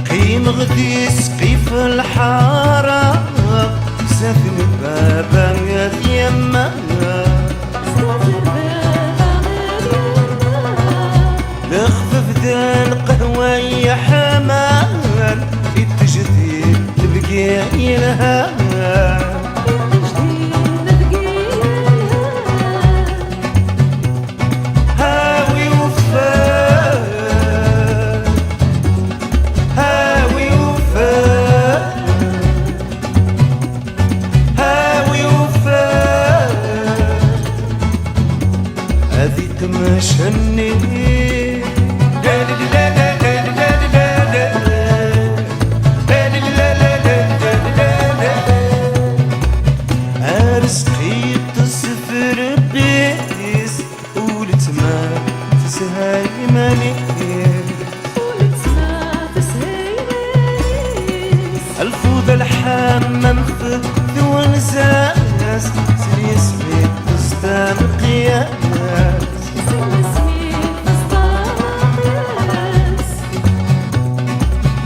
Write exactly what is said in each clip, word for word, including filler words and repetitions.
Qqimeɣ di sqif lḥara, zdat n baba d yemma. Lexfef d lqahwa yeḥman, i tejdid lebgi yelhan. Hawi ufan, hawi ufan, hawi ufan, ad itmechenni. Arzq iṭṭes f Rebbi-s, uletma tesha iman-is. Lfuḍ lḥammam f twenza-s, s yismi teẓḍa meqyas.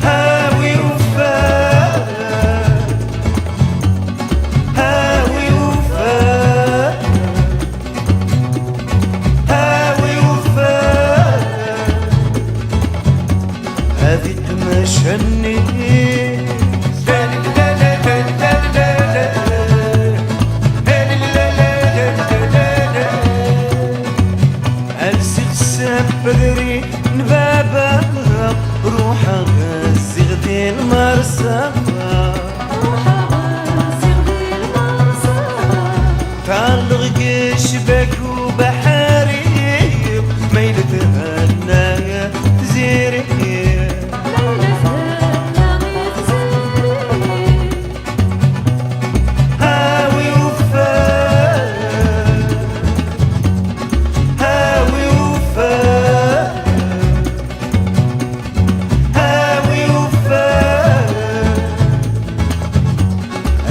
Hawi ufan, hawi ufan, hawi ufan, ad itmechenni. Alsiɣ s abedri n baba, ruḥeɣ ziɣ di lmersa. Ṭalleɣ g ccbak ubeḥri, ma yella thenna tiziri. Hawi ufan, hawi ufan, hawi ufan,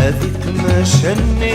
ad itmechenni.